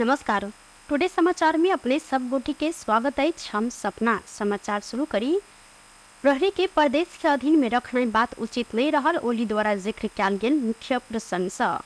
नमस्कार, टुडे समाचार में अपने सब गोटी के स्वागत अछि। हम सपना समाचार शुरू करी। प्रहरी के प्रदेश के अधीन में रखनाइ बात उचित नहीं रहल ओली द्वारा जिक्र कयल गेल मुख्य प्रसंग सँ।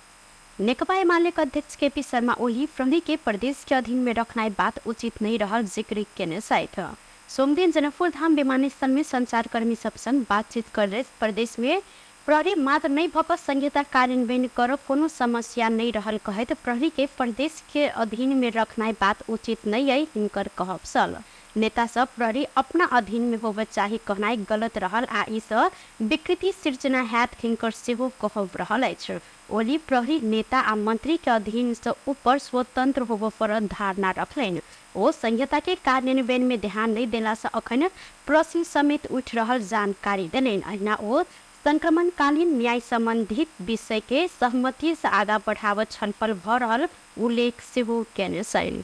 नेकपा एमाले के अध्यक्ष केपी शर्मा ओली प्रहरी के प्रदेश के अधीन में रखनाइ बात उचित नहीं रहल जिक्र केने छथि। सोमदिन जनकपुर धाम विमानस्थल में संचारकर्मी सब संग बातचीत करैत प्रदेश में प्रहरी मात्र नहि भऽ कऽ संहिता कार्यान्वयन करऽ कोनो समस्या नहि रहल कहैत प्रहरी के प्रदेश के अधीन में रखनाइ बात उचित नहि अइ हिनकर कहब छल। नेता सब प्रहरी अपना अधीन में होबय चाही कहनाइ गलत रहल आ ई सँ विकृति सिर्जना हैत हिनकर सेहो कहब रहल अछि। ओली प्रहरी नेता आ मंत्री के अधीन सँ ऊपर स्वतंत्र होबय पड़त धारणा रखलनि। ओ संहिता के कार्यान्वयन में ध्यान नहि देला सँ अखन प्रश्न समेत उठि रहल जानकारी देलनि। अहिना ओ संक्रमणकालीन न्याय सम्बन्धित विषय के सहमति सँ आगा बढ़ाबय छलफल भऽ रहल उल्लेख सेहो केने छनि।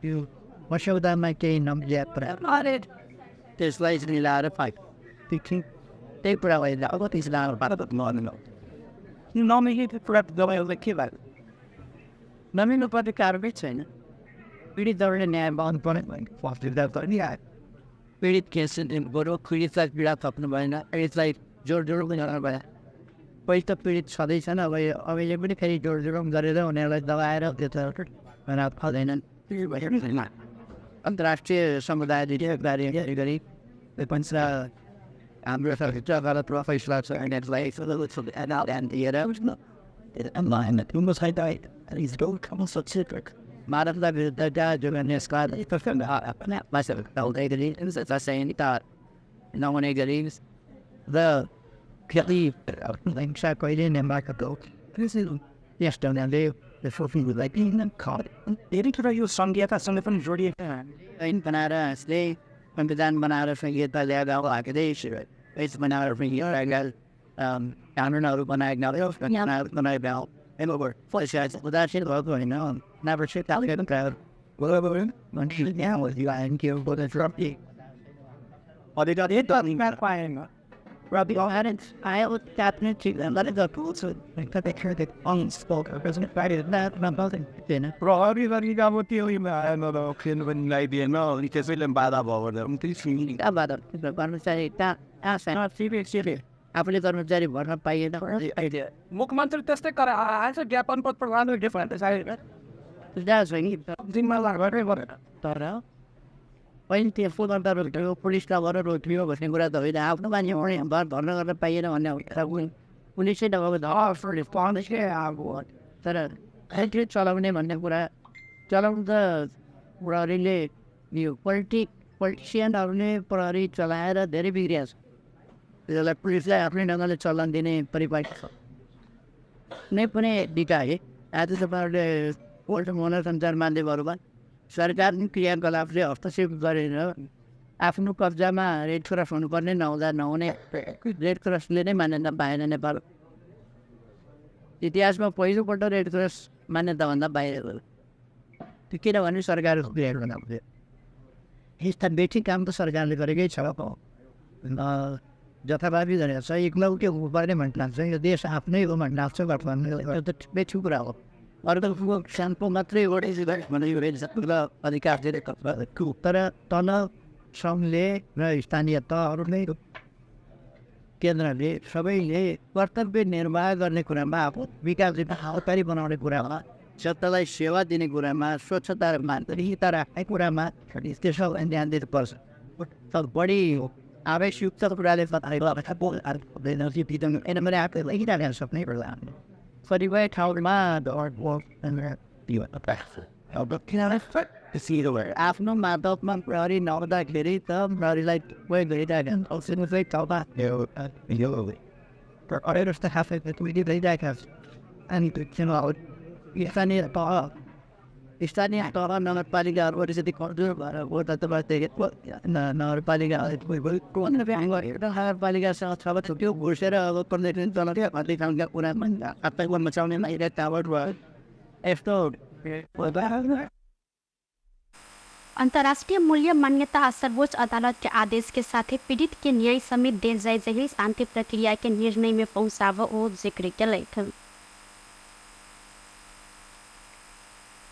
त्यो मस्यौदामा केही नमिल्याएर त्यसलाई मिलाएर त्यही कुरा होइन। अब नमिलेको कुरा दबाईलाई के भयो? नमिल्नुपर्ने कारणै छैन। पीडितहरूले न्याय पाउनु पऱ्यो नि। आयो पीडित केस बरु पीडितलाई पीडा थप्नु भएन, पीडितलाई जोड जोड पनि गर्नु भएन। पहिले त पीडित छँदैछन्, अब अहिले पनि फेरि जोड जुलुम गरेर उनीहरूलाई दबाएर त्यो त फल्दैनन्। अन्तर्राष्ट्रिय समुदायले कार्य गरी हाम्रो गलत फैसला छ दिएर मानवता विरुद्धका नहुने गरी र फेरि हिंसा कहिले नेपालको यस्तो हुनाले धेरै कुरा यो संहितासँग पनि जोडिएका ऐन बनाएर यसले संविधान बनाएर संहिता ल्याएर बनाएर कानुनहरू बनाएको उदासीन भएको होइन। प्रहरी अब त्यो पनि लगाइदिएन, अनि त्यसैले बाधा भयो। कर्मचारी आफूले कर्मचारी भर्न पाइएन। मुख्यमन्त्री त्यस्तै ज्ञापन पत्र तर पहिले त्यो रोकियो, पुलिसलाई गरेर रोकियो भन्ने कुरा त होइन। आफ्नो मान्छे भर्ना गर्न पाइएन भन्ने पुलिसै नभएको त तर चलाउने भन्ने कुरा चलाउनु त प्रहरीले यो पोलिटिसियनहरूले प्रहरी चलाएर धेरै बिग्रिएको छ। त्यसलाई पुलिसलाई आफ्नै ढङ्गले चलन दिने परिपाटी छ। कुनै पनि निकाय आज तपाईँहरूले सञ्चार माध्यमहरूमा सरकारको क्रियाकलापले हस्तक्षेप गरेर आफ्नो कब्जामा रेड क्रस हुनुपर्ने नहुँदा नहुने रेड क्रसले नै मान्यता पाएन। नेपाल इतिहासमा पहिलोपल्ट रेड क्रस मान्यताभन्दा बाहिर गयो। त्यो किनभने सरकारको क्रियाकलाप यस्ता बेठी काम त सरकारले गरेकै छ। जथाभावी गरेको छ। एकलौटे हुनुपर्ने भन्ने लाग्छ। यो देश आफ्नै हो भन्ने लाग्छ। त बेठो कुरा हो। अर्को साम्पो मात्रै अधिकार धेरै, तर तल सङ्घले र स्थानीय तहहरूले केन्द्रले सबैले कर्तव्य निर्वाह गर्ने कुरामा अब विकास हाउतारी बनाउने कुरामा जनतालाई सेवा दिने कुरामा स्वच्छता मानवीयता राख्ने कुरामा त्यसो ध्यान दिनुपर्छ। बढी आवेशयुक्त कुराले सक्ने कतिपय ठाउँमा आफ्नो माधवमा प्रहरी नहुँदाखेरि त प्रहरीलाई प्रयोग गरिरहेका स्थानीय तह स्थानीय तह नगरपालिकाहरू अलिकति कमजोर भएर नगरपालिका नगरपालिकासँग छ भने त्यो घुसेर अब कुरामा मचाउने यस्तो। अंतर्राष्ट्रीय मूल्य मान्यता आ सर्वोच्च अदालत के आदेश के साथे पीड़ित के न्याय समेत देल जाय जही शांति प्रक्रिया के निर्णय में पहुंचाव ओ जिक्र केलथि।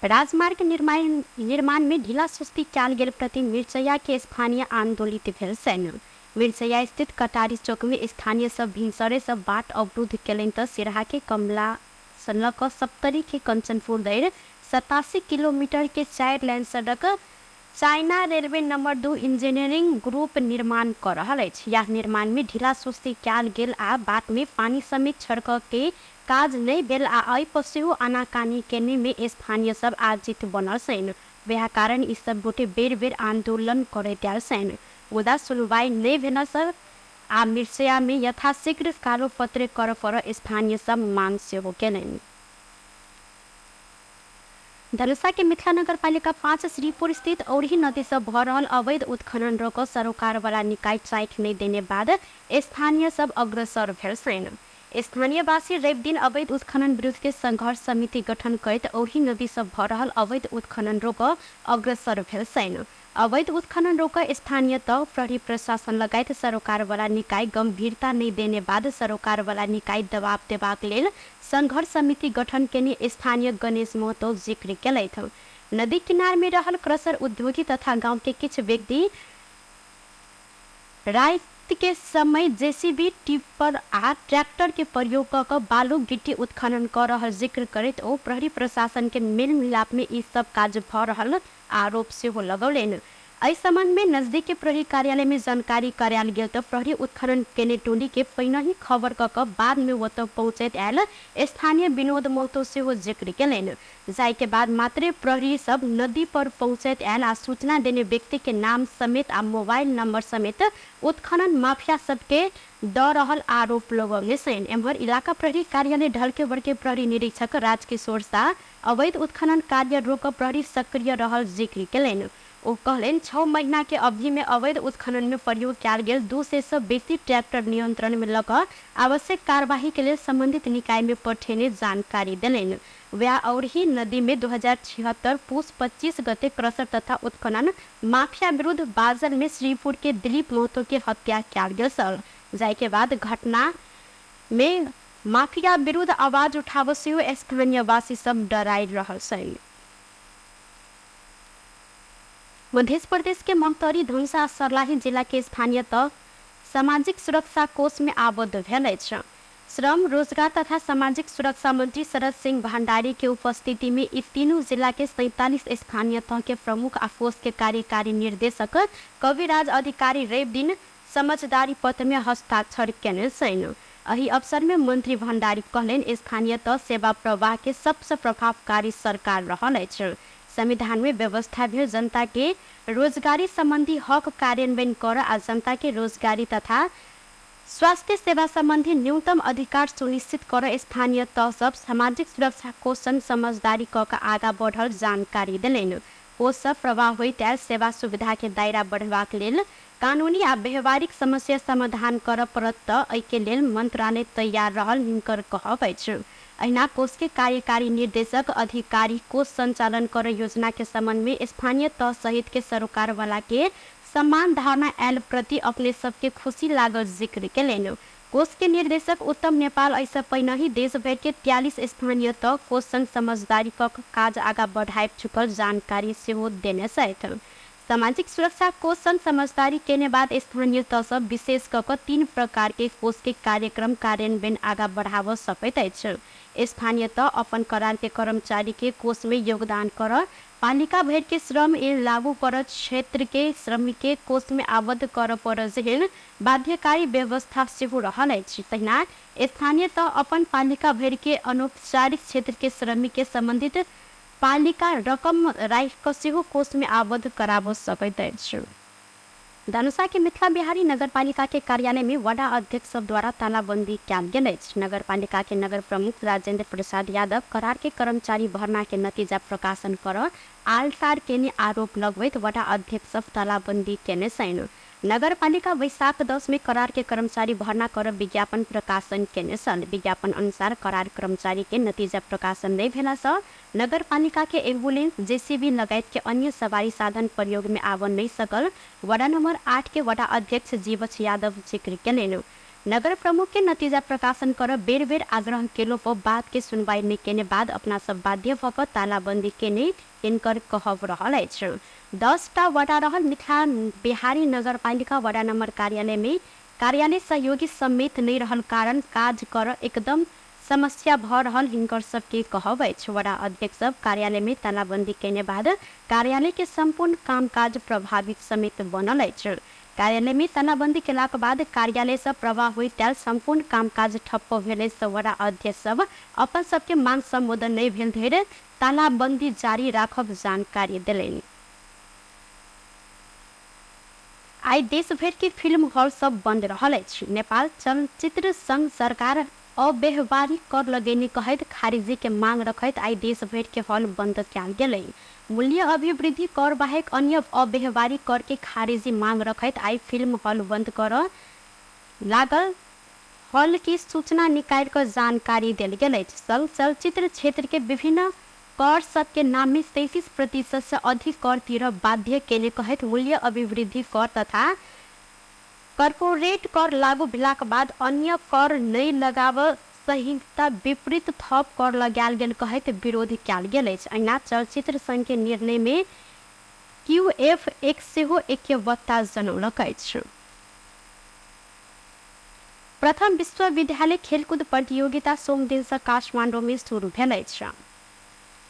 राजमार्ग निर्माण निर्माण में ढीला सुस्ती कयल गेल प्रति मिर्चैया के स्थानीय आंदोलित भेल सैन्य। मिर्चैया स्थित कटारी चौक में स्थानीय सब भिनसरे सब बाट अवरुद्ध केलनि तऽ सिरहा के कमला सँ लऽ कऽ सप्तरी के कंचनपुर धरि 87 किलोमीटर के 4 लाइन सड़क China railway number 2 engineering group निर्माण कऽ रहल अछि। यह निर्माण में ढीला सुस्ती कयल गेल आ बाट में पानी समेत छड़क के काज नहि भेल आ एहि पर सेहो आनाकानी केने में स्थानीय सब आजित बनल छनि। वएह कारण ई सब गोटे बेर बेर आंदोलन करैत आयल छनि, मुदा सुनवाई नहि भेला आ मिर्चैया में यथाशीघ्र कालोपत्र करऽ पड़ऽ स्थानीय सब मांग सेहो केलनि। धनुषा के मिथिला नगर पालिका 5 श्रीपुर स्थित औरही नदी से भऽ रहल अवैध उत्खनन रोक सरोकारवाला निकाय चाइख नहि देने बाद स्थानीय सब अग्रसर भेल छनि। स्थानीयवासी रवि दिन अवैध उत्खनन विरुद्ध के संघर्ष समिति गठन करैत औरही नदी से भऽ रहल अवैध उत्खनन रोक अग्रसर भेल छनि। अवैध उत्खनन रोक स्थानीय तह प्रहरी प्रशासन लगायत सरोकारवाला निकाय गंभीरता नहि देने बाद सरोकारवाला निकाय दबाव देबाक लेल संघर्ष समिति गठन केने स्थानीय गणेश महतो जिक्र केलथि। नदी किनार में रहल क्रसर उद्योगी तथा गांव के किछु व्यक्ति राति के समय जेसीबी, टिप्पर आ ट्रैक्टर के प्रयोग कऽ कऽ बालू गिट्टी उत्खनन कऽ रहल जिक्र करैत ओ प्रहरी प्रशासन के मेल मिलाप में ई सब काज भऽ रहल आरोप सेहो लगौलनि। एहि संबंध में नजदीक के प्रहरी कार्यालय में जानकारी करायल गेल तऽ प्रहरी उत्खनन केने टोली के पहिनहि खबर कऽ कऽ बाद में ओतऽ पहुँचैत आयल स्थानीय विनोद महतो सेहो जिक्र केलनि। जाहि के बाद मात्रे प्रहरी सब नदी पर पहुँचैत आयल आ सूचना देने व्यक्ति के नाम समेत आ मोबाइल नंबर समेत उत्खनन माफिया सबके दऽ रहल आरोप लगौने छनि। एम्हर इलाका प्रहरी कार्यालय ढलकेवर के प्रहरी निरीक्षक राजकिशोर शाह अवैध उत्खनन कार्य रोक प्रहरी सक्रिय रहल जिक्र केलनि। ओ कहलनि 6 महीना के अवधि में अवैध उत्खनन में प्रयोग कयल गेल 200 सँ बेसी ट्रैक्टर नियंत्रण में लऽ कऽ आवश्यक कार्यवाही के लेल संबंधित निकाय में पठेने जानकारी देलनि। वएह औरही नदी में 2076 पुस 25 गते क्रसर तथा उत्खनन माफिया विरुद्ध बाजल में श्रीपुर के दिलीप महतो के हत्या कयल गेल छल। जाहि के बाद घटना में माफिया विरुद्ध आवाज उठाबऽ सेहो स्थानीयवासी सब डराइ रहल छनि। मध्य प्रदेश के ममतरी, धनुषा आ सर्लाही जिला के स्थानीय तह सामाजिक सुरक्षा कोष में आबद्ध भेल अछि। श्रम, रोजगार तथा सामाजिक सुरक्षा मंत्री शरद सिंह भंडारी के उपस्थिति में ई तीनू जिला के 47 स्थानीय तह के प्रमुख आ कोष के कार्यकारी निर्देशक कविराज अधिकारी रवि दिन समझदारी पत्र में हस्ताक्षर केने छनि। एहि अवसर में मंत्री भंडारी कहलनि स्थानीय तह सेवा प्रवाह के सबसँ प्रभावकारी सरकार रहल अछि। संविधान में व्यवस्था भेल जनता के रोजगारी संबंधी हक कार्यान्वयन कर आ जनता के रोजगारी तथा स्वास्थ्य सेवा संबंधी न्यूनतम अधिकार सुनिश्चित कर स्थानीय तह सब सामाजिक सुरक्षा कोष संग समझदारी कऽ कऽ आगाँ बढ़ल जानकारी देलनि। कोष सँ प्रवाह होइत आयल सेवा सुविधा के दायरा बढ़ेबाक लेल कानूनी आ व्यवहारिक समस्या समाधान करऽ पड़त तऽ एहिके लेल मंत्रालय तैयार रहल हिनकर कहब अछि। अहिना कोष के कार्यकारी निर्देशक अधिकारी कोष संचालन करऽ योजना के संबंध में स्थानीय तह सहित के सरोकार वाला के समान धारणा आयल प्रति अपने सबके खुशी लागल जिक्र केलनि। कोष के निर्देशक उत्तम नेपाल एहिसँ पहिनहि देश भरि के 43 स्थानीय तह कोष संग समझदारी कऽ काज आगाँ बढ़ाबि चुकल जानकारी सेहो देने छथि। सामाजिक सुरक्षा कोष संग समझदारी केने बाद स्थानीय तह सब विशेष कऽ कऽ 3 प्रकार के कोष के कार्यक्रम कार्यान्वयन आगाँ बढ़ाबऽ सकैत अछि। स्थानीय तह अपन करार के कर्मचारी के कोष में योगदान करऽ, पालिका भरि के श्रम ऐन लागू करऽ, क्षेत्र के श्रमिक के कोष में आबद्ध करऽ पड़ऽ जेहन बाध्यकारी व्यवस्था सेहो रहल अछि। तहिना स्थानीय तह अपन पालिका भरि के अनौपचारिक क्षेत्र के श्रमिक के संबंधित पालिका रकम राखि कऽ सेहो कोष में आबद्ध कराबऽ सकैत अछि। धनुषा के मिथिला बिहारी नगरपालिका के कार्यालय में वडा अध्यक्ष सब द्वारा तालाबंदी कयल गेल अछि। नगरपालिका के नगर प्रमुख राजेंद्र प्रसाद यादव करार के कर्मचारी भर्ना के नतीजा प्रकाशन कर आलटार केने आरोप लगबैत वडा अध्यक्ष सब तालाबंदी केने छनि। नगरपालिका वैशाख 10 में करार के कर्मचारी भर्ना कर विज्ञापन प्रकाशन केने छल। विज्ञापन अनुसार करार कर्मचारी के नतीजा प्रकाशन नहीं भेला से नगरपालिका के एम्बुलेंस, जेसीबी लगायत के अन्य सवारी साधन प्रयोग में आव नहीं सकल वडा नंबर 8 के वडा अध्यक्ष जीवछ यादव जिक्र केलनि। नगर प्रमुख के नतीजा प्रकाशन कर बेर बेर आग्रह केलो पर बात के सुनवाई नहीं केने बाद अपना सब बाध्य भऽ कऽ तालाबंदी केने हिनकर कहब रहल अछि। 10टा वडा रहल मिथिला बिहारी नगरपालिका वडा नंबर कार्यालय में कार्यालय सहयोगी समेत नहीं रहल कारण काज कर एकदम समस्या भऽ रहल हिनकर सबके कहब अछि। वडा अध्यक्ष सब कार्यालय में तालाबंदी केने बाद कार्यालय के संपूर्ण कामकाज प्रभावित समेत बनल अछि। कार्यालय में तालाबंदी केलाक बाद कार्यालय से प्रवाह होइत आयल संपूर्ण कामकाज ठप्प भेलै से वडा अध्यक्ष सब अपन सबके मांग संबोधन नहीं भेल धरि तालाबंदी जारी राखब जानकारी देलनि। आइ देशभरि के फिल्म हॉल सब बंद रहल अछि। नेपाल चलचित्र संघ सरकार अव्यवहारिक कर लगेने कहैत खारिजी के मांग रखैत आइ देशभरि के हॉल बंद कयल गेलै। मूल्य अभिवृद्धि कर बाहेक अन्य अव्यवहारिक कर के खारिजी मांग रखैत आइ फिल्म हॉल बंद कर लागल हॉल की सूचना निकालि कऽ जानकारी देल गेल अछि। संघ चलचित्र क्षेत्र के विभिन्न कर सबके नाम में 33% से अधिक कर तिरब बाध्य केने कहैत मूल्य अभिवृद्धि कर तथा कर्पोरेट कर लागू भेलाक बाद अन्य कर नहि लगाब संहिता विपरीत थप कर लगायल गेल कहैत विरोध कयल गेल अछि। अहिना चलचित्र संघ के निर्णय में क्यूएफ सेहो ऐक्यबद्धता जनौलक अछि। प्रथम विश्वविद्यालय खेलकूद प्रतियोगिता सोमदिन से काठमांडू में शुरू भेल अछि।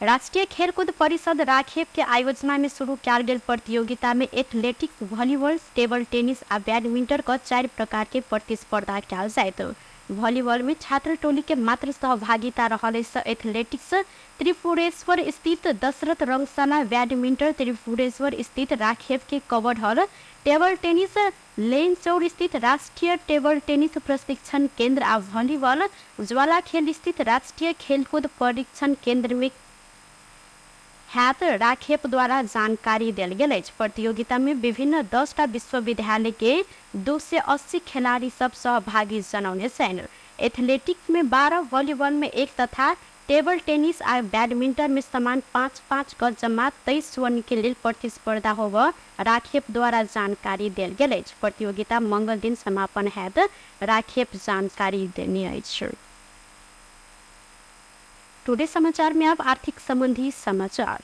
राष्ट्रीय खेलकूद परिषद राखेप के आयोजना में शुरू कयल गेल प्रतियोगिता में एथलेटिक्स, वॉलीबॉल, टेबल टेनिस आ बैडमिंटन क 4 प्रकार के प्रतिस्पर्धा कयल जायत। वॉलीबॉल में छात्र टोली के मात्र सहभागिता रहल अछि। एथलेटिक्स त्रिपुरेश्वर स्थित दशरथ रंगशाला, बैडमिंटन त्रिपुरेश्वर स्थित राखेप के कवर हॉल, टेबल टेनिस लेनचौर स्थित राष्ट्रीय टेबल टेनिस प्रशिक्षण केंद्र आ वॉलीबॉल ज्वालाखेल स्थित राष्ट्रीय खेलकूद परीक्षण केंद्र में हैत राखेप द्वारा जानकारी देल गेल अछि। प्रतियोगिता में विभिन्न 10टा विश्वविद्यालय के 280 खिलाड़ी सब सहभागी जनौने छनि। एथलेटिक्स में 12, वॉलीबॉल में 1 तथा टेबल टेनिस आ बैडमिंटन में समान 5-5 क जमा 23 स्वर्ण के लेल प्रतिस्पर्धा होब राखेप द्वारा जानकारी देल गेल अछि। प्रतियोगिता मंगल दिन समापन हैत राखेप जानकारी देने अछि। टुडे समाचार में अब आर्थिक संबंधी समाचार।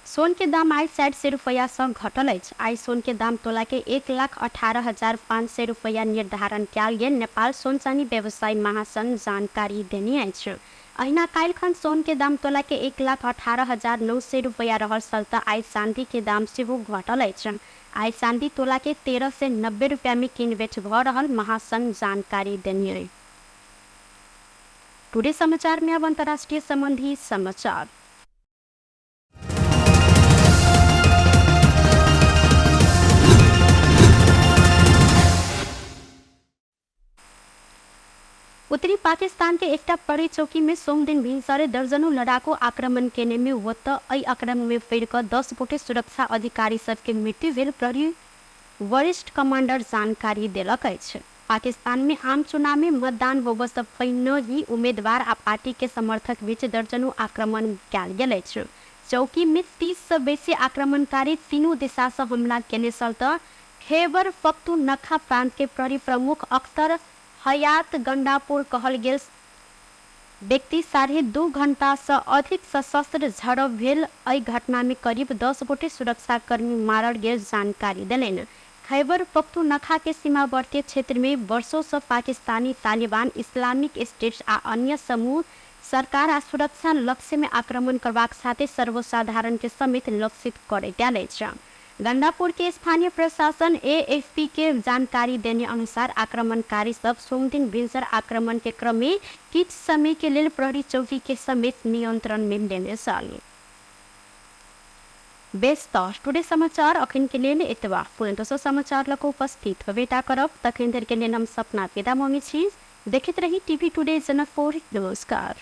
सोन के दाम आइ 60 रुपैया से घटल अछि। आइ सोन के दाम तोला के 1,18,500 रुपैया निर्धारण कयल गेल नेपाल सोन चानी व्यवसायी महासंघ जानकारी देने अछि। अहिना काल्हिखन सोन के दाम तोला के 1,18,900 रुपैया रहल छल तऽ आइ चांदी के दाम सेहो घटल अछि। आइ चांदी तोला के 1390 रुपैया में किन बेच भऽ रहल महासंघ जानकारी देने अछि। टुडे समाचार में अब अंतर्राष्ट्रीय संबंधी समाचार। उत्तरी पाकिस्तान के एकटा परे चौकी में सोमदिन भिनसरे दर्जनों लड़ाकू आक्रमण केने में ओतऽ एहि आक्रमण में पड़ि कऽ 10 गोटे सुरक्षा अधिकारी सबके मृत्यु भेल प्रहरी वरिष्ठ कमांडर जानकारी देलक अछि। पाकिस्तान में आम चुनाव में मतदान होबऽ सँ पहिने ही उम्मीदवार आ पार्टी के समर्थक बीच दर्जनों आक्रमण कयल गेल अछि। चौकी में 30 सँ बेसी आक्रमणकारी तीनू दिशा सँ हमला केने छल तऽ खैबर पख्तूनख्वा प्रांत के प्रहरी प्रमुख अख्तर हयात गंडापुर कहल गेल व्यक्ति 2.5 घंटा से अधिक सशस्त्र झड़प भेल एहि घटना में करीब 10 गोटे सुरक्षाकर्मी मारल गेल जानकारी देलनि। खैबर पख्तूनख्वा के सीमावर्ती क्षेत्र में वर्षों से पाकिस्तानी तालिबान, इस्लामिक स्टेट आ अन्य समूह सरकार आ सुरक्षा लक्ष्य में आक्रमण करबाक साथे सर्वसाधारण के समेत लक्षित करैत आयल अछि। गंडापुर के स्थानीय प्रशासन एएफपी के जानकारी देने अनुसार आक्रमणकारी सब सोमदिन भिनसर आक्रमण के क्रम में किछु समय के लेल प्रहरी चौकी के समेत नियंत्रण में लेने छल। बेस तऽ टुडे समाचार अखन के लेल एतबा। पुनः दोसर समाचार लऽ कऽ उपस्थित होबेटा करब। तखन धरि के लेल हम सपना विदा मांगै छी। देखैत रही टीवी टुडे जनकपुर। नमस्कार।